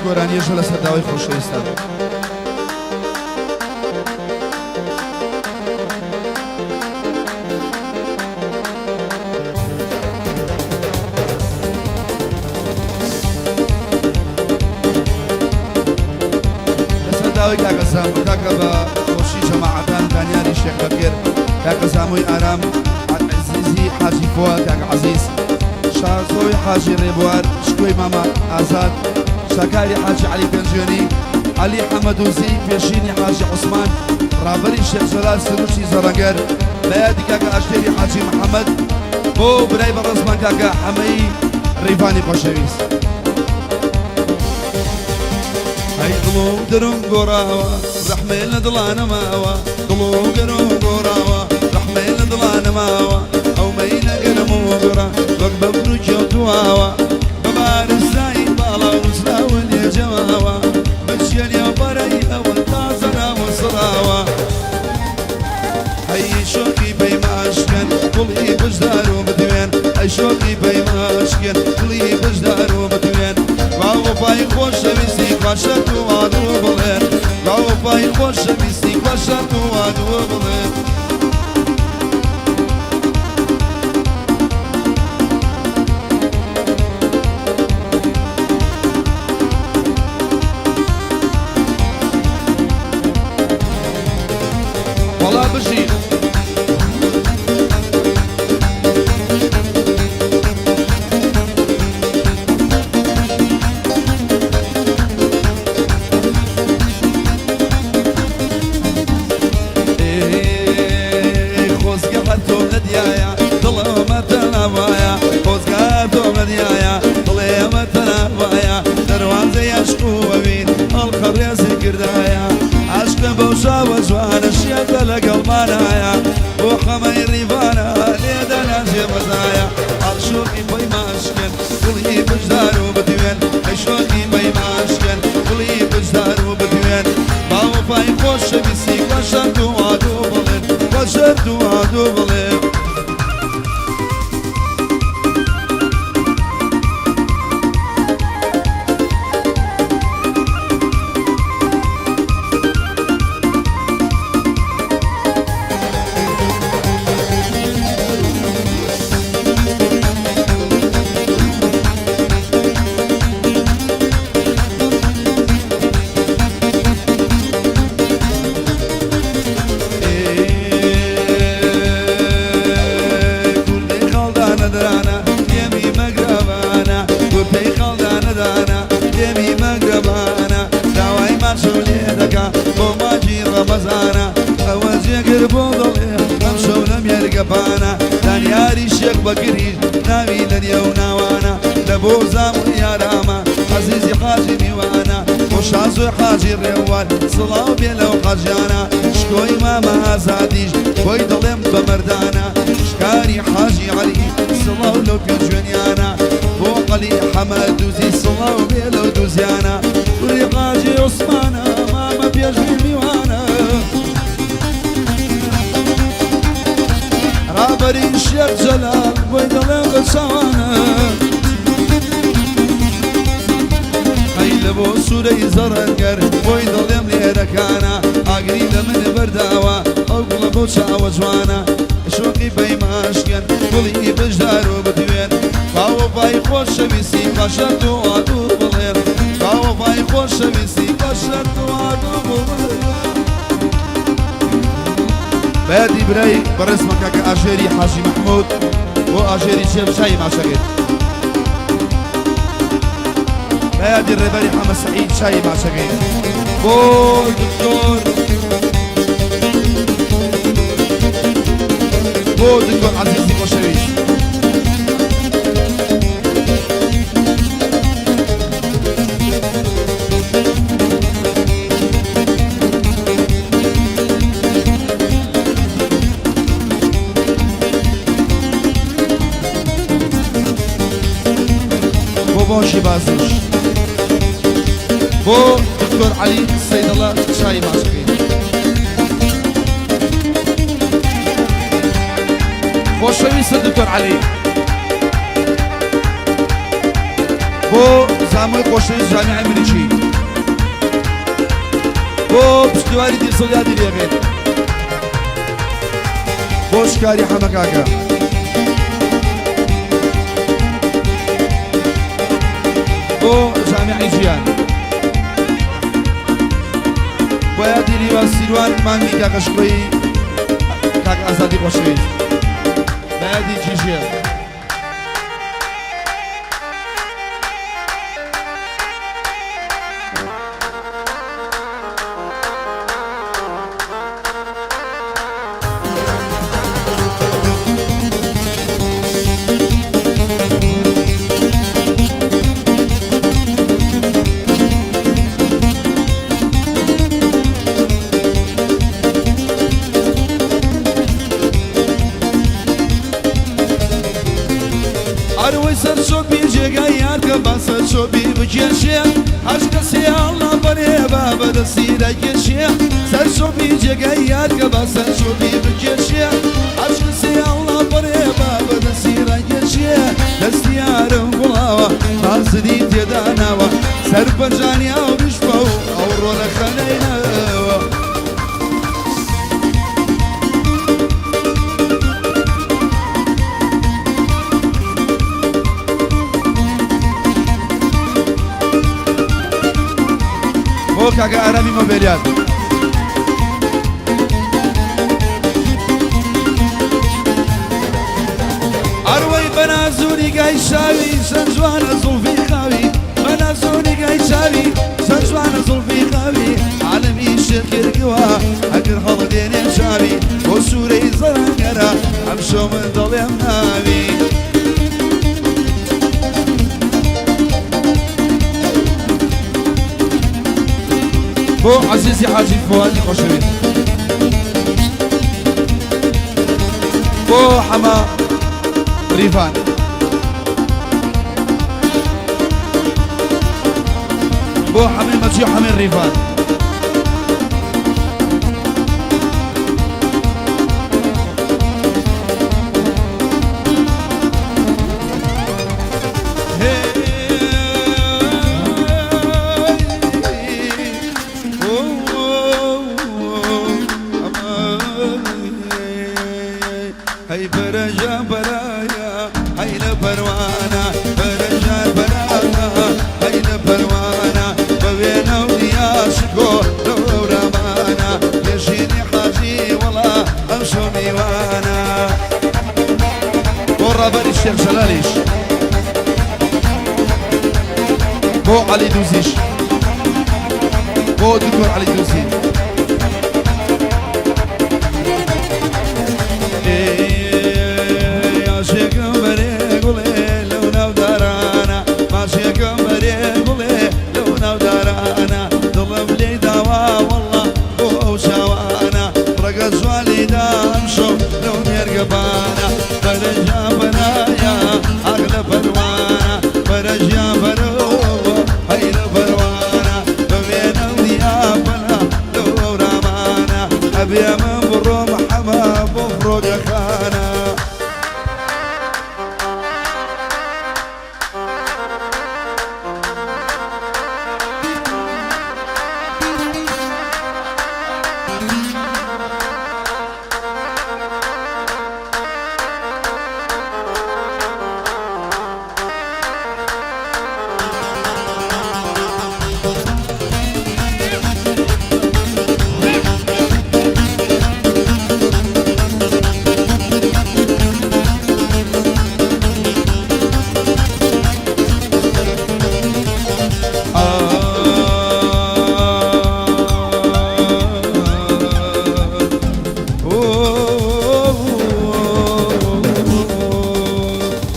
گۆرانیەشە لەسەر داوای خۆشەویستان. لەسەر داوای کاکە زامۆ کاکە بە خۆشی جەماعەتان دانیاری شێخ بەکر کاکە زامۆی ئارام عەزیزی حاجی فواد کاکە عەزیز شازۆی حاجی ڕێبوار شکۆی مامە ئازاد شاکاری حاجی عەلی پێنجوێنی عەلی حەمەدوزی پێشینی حاجی عوسمان ڕابەری شێخ جەلال سروشی زەڕەنگەر بە یادی کاکە ئەشتێری حاجی محەمەد بۆ برای بەڕێزمان کاکە حەمەی ڕیڤانی خۆشەویست. ئەی دڵ و دەروون گۆڕاوە ڕەحمێ لە دڵا نەماوە دڵ و گەروون گۆڕاوە ڕەحمێ لە دڵا نەماوە ئەو مەینە گەرم و گوڕە وەک بەفر و کێو تواوە بە بارستایی باڵا نووسراوە لێ جەماوە بچیە نێو بەرەی ئەوە تازە ناوە سڕاوە ئەی شۆخی پەیماشکەن گوڵی بژدار و بدوێن ئەی شۆخی پەیماشکەن گوڵی بژدار و بدوێن باوەفای خۆشەویستی خواشەت و وادوو بڵێن باوەفای خۆشەویستی خواشەت و وادوو بڵێن. وەڵا بژی. خۆزگە هەر تۆم نەدیایە دڵمە تەناوایە خۆزگە تۆم نەدیایە دڵێمە تەناوایە دەروازەی عەشق و ئەوین ئەڵقە ڕێزی کردایە عەشقم بەو چاوە جوانە شێتە لەگەڵمانایە بۆ خەمەی ڕیڤانە لێدانا جێبەزایە ئەڵشۆخی پەیماشکێن گوڵی بژدار و بدوێن ئەی شۆخی پەیماشکێن گوڵی بژدار و بدوێن باوەفای خۆشەویستی بەشەرت و وادوو بڵێن بەشەرت و وادوو بڵێن. کوردەی خاڵدانەدرانە دێمی مەگرەبانە کوردەی خاڵدانەدانە دێمی مەگرەبانە داوای ماچم لێ دەکا بۆ مانگی ڕەمەزانە ئەوە جێگر بۆ دەڵێ ئەم شەو لە مێرگەپانە دانیاری شێخ بەکریش ناوی لە نێو ناوانە لە بۆ زام و یارامە عەزیزی حاجی میوانە بۆ شازۆی حاجی ڕێوار سڵاو بێ لەو حاجیانە شکۆی مامە ئازادیش بۆی دەڵێم بە مەردانە شکاری حاجی عەلی سڵاو لەو پێنجوێنیانە بۆ عەلی حەمە دوزی سڵاو بێ لەو دوزیانە کوڕی حاجی عوسمانە مامە پێشوی میوانە ڕابەری شێخ جەلال بۆی دەڵێم بە چاوانە ئەی لە بۆ سوورەی زەڕەنگەر بۆی دەڵێم لێرەکانە ئاگری لە من بەرداوە ئەو گوڵە بەو چاوە جوانە شۆقی پەیماشکێن گوڵی بژدار و بدوێن باوەفای خۆشەویستی بەشەر و ئادوو بڵێن باوەفای خۆشەویستی بەشەر و ئادوو بڵێن. بەیادی برای بەڕێزمان کاکە ئاژێری حاجی مەحمود بۆ ئاژێری چێم چای ماچەکەی بەیادی ڕێبەری حەمە سەعید چای ماچەکەی بۆ دکتۆر بۆ دکتۆر عەزیزی خۆشەویست. بۆ باشی بازیش بۆ دکتۆر عەلی سەیدەڵە چای ماچەکەی خۆشەویستە دکتۆر عەلی بۆ. حەمۆی خۆشەویست جامیعی ئەمریکی بۆ پشتیوانی دیسڵ یادی لێبێت بۆ شکاری حەمە کاکە. بۆ جامیعی ژیان بۆ یادی لیوا سیروان مانگی کاکە شکۆی کاک ئازادی خۆشەویست بە یادی جیژێ. ئەروەی سەر چۆپی جێگای یارکە با سەر چۆپی بکێشێ هەر کەسێ هەڵنا بەرێ با بەدەستی داکێشێ سەر چۆپی جێگای یارکە با سەر چۆپی بکێشێ هەر کەسێ هەڵنا بەرێ با بەدەستی ڕاکێشێ دەستی یارم گوڵاوە بازری تێدا ناوە سەر پەنجانی ئەو بشپە و ئەو ڕۆلە خەنەینەوە. بۆ کاکە ئارامی مۆبێلیات. ئەروەی بەنازو نیگای شاوی چەند جوانە زوڵفی خاوی بەنازو نیگای چاوی چەند جوانە زوڵفی خاوی عالەمی شێت کردووە ئەگەر هەڵدێنێ چاوی بۆ سوورەی زەرەنگەرە ئەمشەو من دەڵێم ناوی. بۆ عەزیزی حاجی فوادی خۆشەویست بۆ حەمە ریڤان. بۆ حەمەی مەجی و حەمەی ڕیڤان. هەی بەرەژە بەرایە هەی لە پەروانە بەرەژە بەرایە هەی لە پەروانە بە وێنە و دیا شکۆ لەو هەورامانە پێشینی حاجی وەڵا ئەمشەو میوانە بۆ ڕابەری شێخ جەلالیش بۆ عەلی دوزیش بۆ دکتۆر عەلی دوزی. عاشقم بەرێ گوڵێ لەو ناودارانە ماچێکم بەرێ گوڵێ لەو ناودارانە دڵم لێی داوا وەڵڵا بۆ ئەو چاوانە ڕەگە جوان لێی دا ئەمشەو لەو مێرگەبانە بەرەژا بەرایا ئاخ لە پەروانە بەرەژیا بەرەوە هەی لە پەروانە بە وێنە و دیاپەنا لەو هەورامانە ئەبێ من بڕۆم حەمە بۆ فڕۆکەخانە.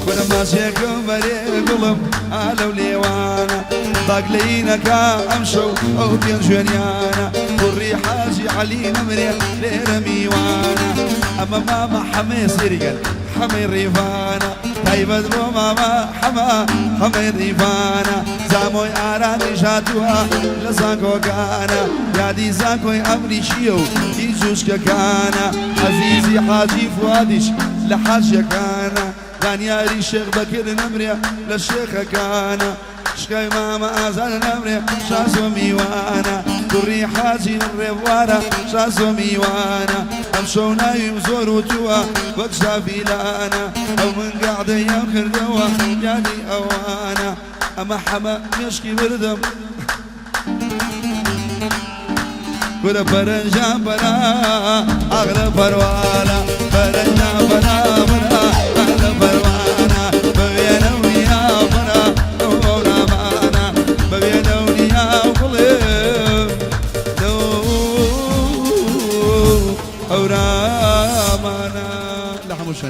کورە ماچێکم بەرێ گوڵم ئا لەو لێوانە باک لێی نەکا ئەمشەو ئەو پێنجوێنیانە کوڕی حاجی عەلی نەمرێ لێرە میوانە ئەمە مامە حەمەیە سەیری کەن حەمەی ڕیڤانە تایبەت بۆ مامە حەمە حەمەی ڕیڤانە زامۆی ئارامیش هاتووە لە زانکۆکانە یادی زانکۆی ئەمریکییە و هی جوچکەکانە عەزیزی حاجی فوادیش لە حاجیەکانە زانیاری شێخ بەکر نەمرێ لە شێخەکانە. شکاوی مامە ئازاد نەمرێ شاز و میوانە کوڕی حاجی ڕێبوارە شاز و میوانە ئەمشەو ناویم زۆر وتووە وەک ژافیلانە ئەو من گەعدەیەم کردەوە یادی ئەوانە ئەمە حەمە مێشکی بردم کورە پەرەنجام پەنا ئاغرە پەروانە پەرەنجام پەنا.